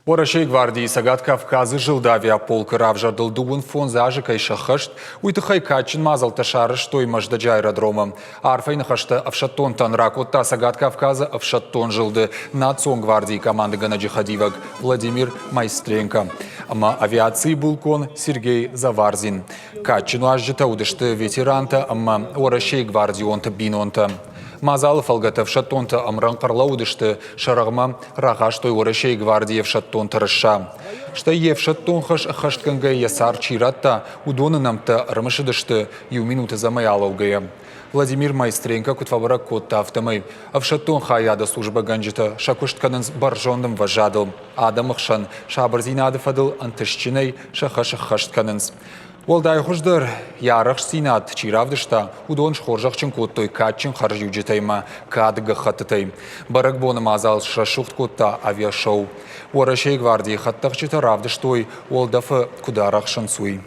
Уӕрӕсейы гвардийы Цӕгат Кавказы зылды авиаполкы равзӕрдыл 25 азы кӕй сӕххӕст, уый тыххӕй кадджын мадзӕлттӕ сарӕзтой Мӕздӕджы аэродромы. Арфӕйы ныхӕстӕ ӕфсӕддонтӕн ракодта Цӕгат Кавказы ӕфсӕддон зылды национ гвардийы командыгӕнӕджы хӕдивӕг Владимир Майстренко ӕмӕ авиацийы булкъон Сергей Заварзин. Кадджын уазджытӕ уыдысты ветерантӕ ӕмӕ Уӕрӕсейы гвардионты бинонтӕ. Мадзалы фӕлгӕты ӕфсӕддонтӕ ӕмрӕнхъ ӕрлӕууыдысты сӕ рӕгъмӕ рахастой Уӕрӕсейы гвардийы ӕфсӕддон тырыса. Стӕй йе фсӕддон хӕс ӕххӕстгӕнгӕ йӕ цард чи радта, уыдоны нӕмттӕ ӕрымысыдысты иу минуты ӕдзӕмӕй алӕугӕйӕ. Владимир Майстренко куыд фӕбӕрӕг кодта, афтӕмӕй ӕфсӕддон хайады службӕгӕнджытӕ сӕ куыст кӕнынц бӕрзонд ӕмвӕзадыл, адӕмы хсӕн сабырдзинады фӕдыл ӕнтыстджынӕй сӕ хӕс ӕххӕст кӕнынц. Уӕлдай хуыздӕр йӕ арӕхстдзинад чи равдыста, уыдон схорзӕхджын кодтой кадджын хӕрзиуджытӕй ӕмӕ кады гӕххӕттытӕй. Бӕрӕгбоны мадзал срӕсугъд кодта авиашоу. Уӕрӕсейы гвардийы хӕдтӕхджытӕ равдыстой, уӕлдӕфы куыд арӕхсынц, уый.